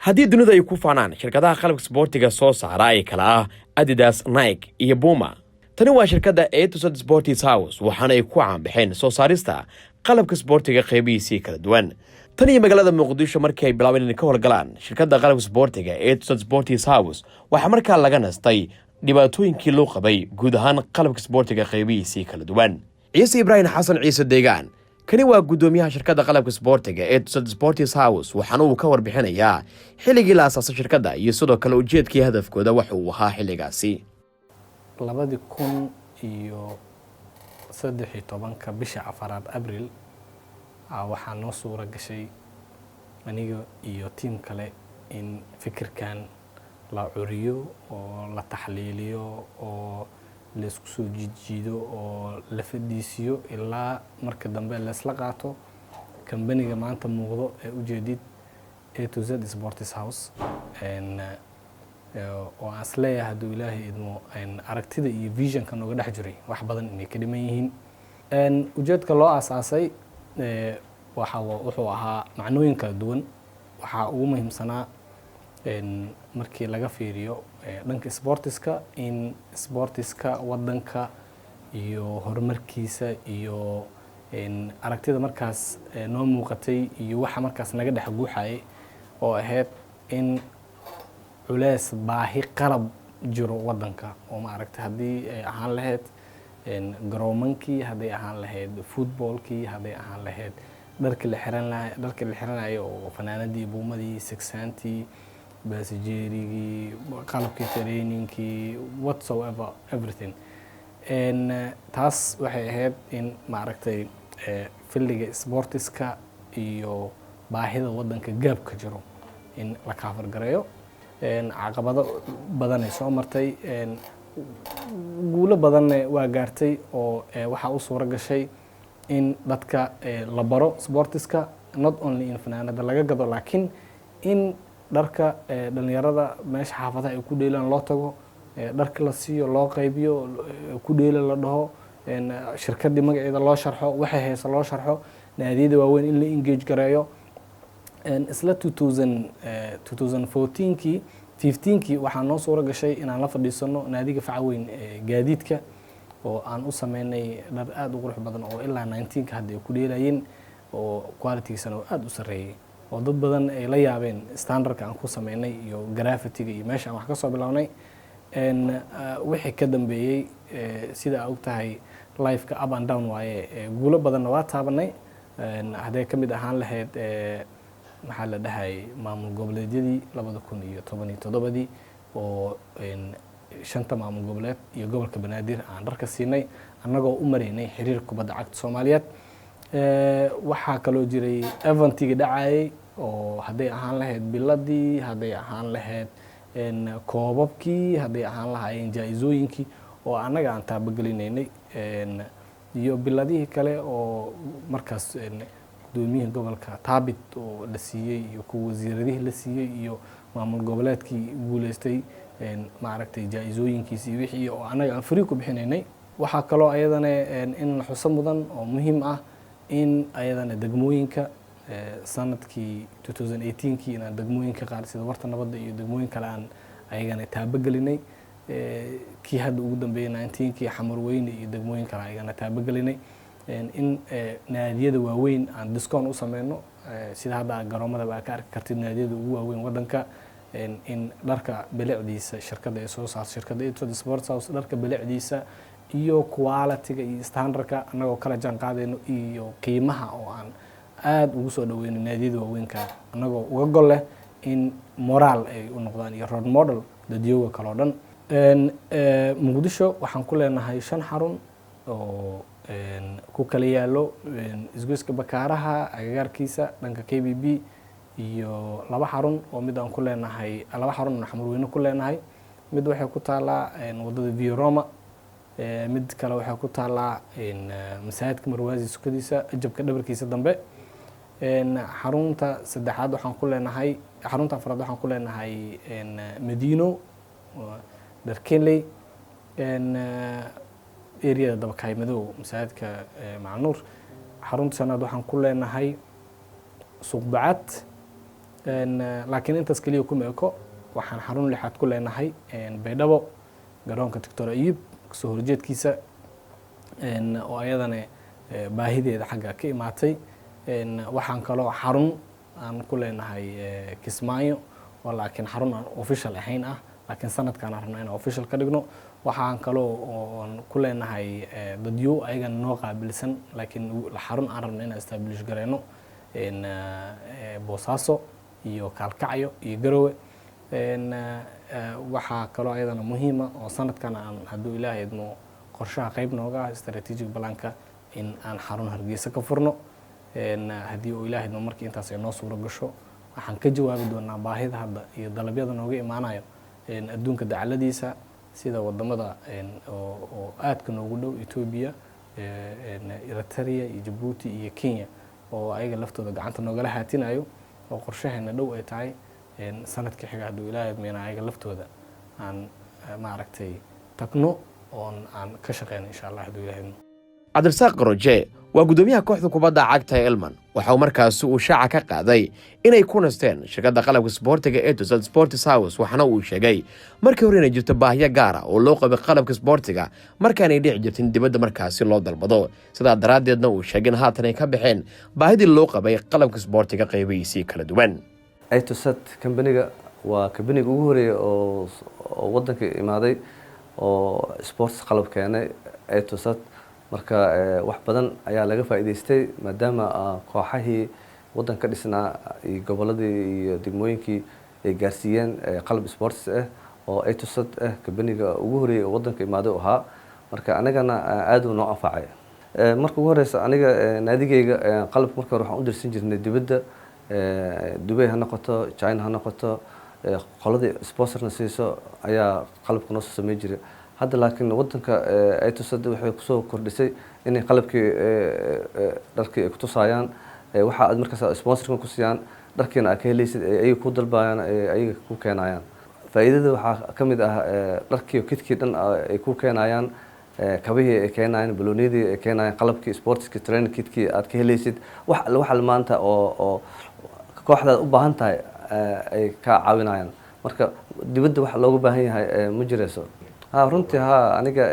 Haddii dunida ay ku faanaan shirkadaha qalabka sboortiga soo saara ee kala ah Adidas, Nike iyo Puma, tani waa shirkadda A to Z Sports House, waxaana ay ku caanbaxeen soo saarista qalabka sboortiga qaybihiisii kala duwan. Tan iyo magaalada Muqdisho markii ay bilaabeen inay ka howlgalaan shirkadda qalabka sboortiga A to Z Sports House, waxaa markaa laga nastay dhibaatooyinkii loo qabay guud ahaan qalabka sboortiga qaybihiisii kala duwan. Ciise Ibraahim Xasan, Ciise Deegaan, kani waa guddoomiyaha shirkadda qalabka sboortiga ee To Z Sports House, waxaana uu ka warbixinayaa xilligii la asaasay shirkadda iyo sidoo kale ujeedkii hadafkooda waxa uu ahaa xilligaasi. 2013-ka bisha afaraad, Abril, waxaa noo suura gashay aniga iyo tiim kale in fikirkan la curiyo oo la taxliiliyo oo laisku soo jiidjiido oo la fadhiisiyo ilaa marka dambe laisla qaato kambaniga maanta muuqdo ee ujeedid, A to Z Sports House, oo aan isleeyahay hadduu Ilaahay idmo aragtida iyo visionka nooga dhex jiray wax badan inay ka dhiman yihiin. Ujeedka loo aasaasay waxa wuxuu ahaa macnooyin kala duwan. Waxaa ugu muhiimsanaa, markii laga fiiriyo dhanka sportiska, in sportiska wadanka iyo horumarkiisa iyo aragtida markaas noo muuqatay iyo waxa markaas naga dhex guuxayay oo ahayd in culees baahi qalab jiro wadanka oo maaragtay, haddii ay ahaan lahayd garoomankii, hadday ahaan lahayd footballkii, hadday ahaan lahayd dharkii la xiran laha, dharkii la xiranayo oo fanaanadii, buumadii, sigsaantii, baasijeerigii, qalabkii trainingkii, whatsoever, everything. Taas waxay ahayd in maaragtay filliga sportiska iyo baahida wadanka gaabka jiro in la cover gareeyo. Caqabado badanay soo martay, guulo badanna waa gaartay oo waxaa u suura gashay in dadka la baro sportiska, not only in fanaanada laga gado, laakiin in dharka dhalinyarada meesha xaafadaha ay ku dheelaan loo tago, dharka la siiyo, loo qaybiyo, ku dheela la dhaho, shirkaddii magaceeda loo sharxo, waxay hayso loo sharxo, naadiyada waaweyn in la engage gareeyo. Isla 2014-kii, 15-kii waxaa noo suura gashay inaan la fadhiisano naadiga facaweyn ee gaadiidka oo aan u sameynay dhar aada u qurux badan oo ilaa 19-ka hadda ay ku dheelayeen oo qualitygiisana oo aada u sarreeyay oo dad badan ay la yaabeen standardka aan ku sameynay iyo graffitiga iyo meesha aan wax ka soo bilownay. Wixii ka dambeeyey, sida aa og tahay, lifeka up and down waaye, guulo badanna waa taabanay. Hadday ka mid ahaan lahayd, maxaa la dhahay, maamul goboleedyadii 2017-dii oo shanta maamul goboleed iyo gobolka Banaadir aan dharka siinay annagoo u maraynay xiriir kubadda cagta Soomaaliyeed. Waxaa kaloo jiray eventigii dhacayay oo hadday ahaan lahayd biladii, hadday ahaan lahayd koobabkii, hadday ahaan lahaayeen jaa-isooyinkii oo annaga aan taabagelinaynay iyo biladihii kale oo markaas gudoomiyihii gobolka Taabit oo la siiyey iyo kuwa wasiiradihii la siiyey iyo maamul goboleedkii guuleystay, maaragtay, jaa-isooyinkiisi iyo wixii oo annaga aan free ku bixinaynay. Waxaa kaloo ayadana in la xuso mudan oo muhiim ah in ayadana degmooyinka sanadkii 2018kii inaan degmooyinka qaar sida Warta Nabadda iyo degmooyin kale aan ayagana taabagelinay. Kii hadda ugu dambeeyey 19-kii, Xamarweyne iyo degmooyin kale ayagana taabagelinay in naadiyada waaweyn aan discount u sameyno, sida hadda garoomada aa ka arki kartid naadiyada ugu waaweyn wadanka, in dharka bilicdiisa shirkadda ay soo saarto, shirkadda A to Z Sports House, dharka bilicdiisa iyo quality-ga iyo standardka annagoo kala jaan qaadayno iyo qiimaha oo aan aada ugu soo dhaweyno naadiyada waaweynka, annagoo uga gol leh in moral ay u noqdaan iyo role model dadyooga kale oo dhan. Muqdisho waxaan ku leenahay shan xarun oo ku kala yaalo isgoyska Bakaaraha agagaarkiisa dhanka KBB iyo laba xarun oo mid aan ku leenahay, laba xarun oo Xamarweyne ku leenahay. Mid waxay ku taalaa wadada Via Roma, mid kale waxay ku taalaa masaajidka Marwaasi sukadiisa, jabka dhabarkiisa dambe. Xarunta saddexaad waxaan ku leenahay, xarunta afraad waxaan ku leenahay Madiino, Dharkenley, areada Dabakaay Madow, masaajidka Macnuur. Xarunta shanaad waxaan ku leenahay Suuq Bacad. Laakiin intaas keliya kuma eko. Waxaan xarun lixaad ku leenahay Baydhabo, garoonka Doctor Ayib kasoo horjeedkiisa, oo ayadana baahideeda xagga ka imaatay. Waxaan kaloo xarun aan ku leenahay Kismaayo, oo laakiin xarun aan official ahayn ah, laakiin sanadkaan aan rabno inaan official ka dhigno. Waxaan kaloo oon ku leenahay dadyo ayagana noo qaabilsan, laakiin xarun aan rabno inaan establish gareyno Boosaaso iyo Kaalkacyo iyo Garowe. Waxaa kaloo ayadana muhiima oo sanadkan aan, hadduu Ilaahay idmo, qorshaha qayb nooga ah strategic planka in aan xarun Hargeysa ka furno. Haddii uu Ilaahay idmo, markii intaas ay noo suuro gasho, waxaan ka jawaabi doonaa baahida hadda iyo dalabyada nooga imaanayo adduunka dacaladiisa, sida wadamada oo aadka noogu dhow, Ethiopia, Eritrea iyo Jabuuti iyo Kenya, oo ayaga laftooda gacanta noogala haatinayo, oo qorshaheena dhow ay tahay sanadka xiga, hadduu Ilaahay idmo, inaan ayaga laftooda aan maaragtay tagno oon aan ka shaqeyno, insha Allah, hadduu Ilaahay idmo. Cabdirasaaq Garoje waa guddoomiyaha kooxda kubadda cagta ee Elman. Waxa uu markaasi uu shaaca ka qaaday inay ku nasteen shirkadda qalabka sboortiga ee Tusal Sports House. Waxaana uu sheegay markii hore inay jirto baahiyo gaara oo loo qabay qalabka sboortiga markaanay dhici jirtin dibadda markaasi loo dalbado, sidaa daraaddeedna uu sheegay in haatan ay ka baxeen baahidii loo qabay qalabka sboortiga qaybihiisii kala duwan. A to Z kambaniga waa kambaniga ugu horeeya oo wadanka imaaday oo sports qalab keenay, A to Z. Marka wax badan ayaa laga faa'iidaystay, maadaama kooxahii waddanka ka dhisnaa iyo gobolladii iyo degmooyinkii ay gaarsiiyeen qalab sports ah oo A to Z ah. Kambaniga ugu horeeyay oo waddanka imaaday u ahaa. Marka anagana aad uu noo anfacay. Marka ugu horeysa, aniga naadigeyga qalabka marka hore waxaan u dirsan jirnay dibadda, Dubay ha noqoto, China ha noqoto, qoladii sponsorna siiso ayaa qalabka noo soo sameyn jiray. Hadda laakiin wadanka A to Z waxay kusoo kordhisay inay qalabkii, dharkii ay kutusaayaan, waxa aad markaas sponsorka ku siiyaan, dharkiina aad ka helaysid, ayaga ku dalbayaan, ayaga ku keenayaan. Faa'iidada waxaa ka mid ah dharkii, kitkii dhan ay ku keenayaan, kabihii ay keenayaan, balooniyadii ay keenayaan, qalabkii sportski, training kitkii aad ka helaysid, wax alle wax maanta oo kooxdaad u baahan tahay ay kaa caawinayaan. Marka dibadda wax looga baahan yahay ma jirayso. Ha, runtii ha, aniga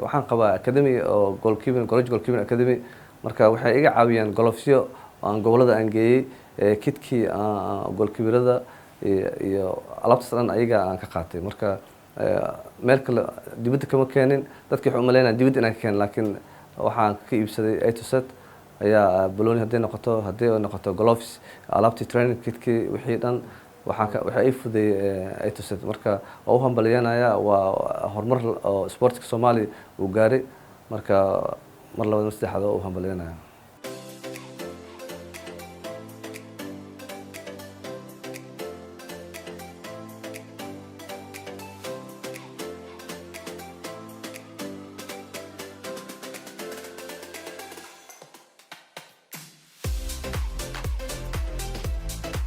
waxaan qabaa academy oo goalkeeping, college goalkeeping academy. Marka waxay iga caawiyeen glovesyo aan gobolada aan geeyey, kitkii goalkeeperada iyo alaabtaas dhan ayaga aan ka qaatay. Marka meel kale dibadda kama keenin. Dadki waxay umaleynayaan dibadda inaan ka keenin, laakiin waxaan ka iibsaday A to Z ayaa, balooni hadday noqoto, haddii ay noqoto gloves, alaabtii training kitkii, wixii dhan waxaan ka waxaa ii fudeeyey A to Z. Marka waa u hambalyeynaya, waa horumar oo sportska Soomaaliya uu gaaray. Marka mar labaad, mar saddexaad waa u hambalyeynaya.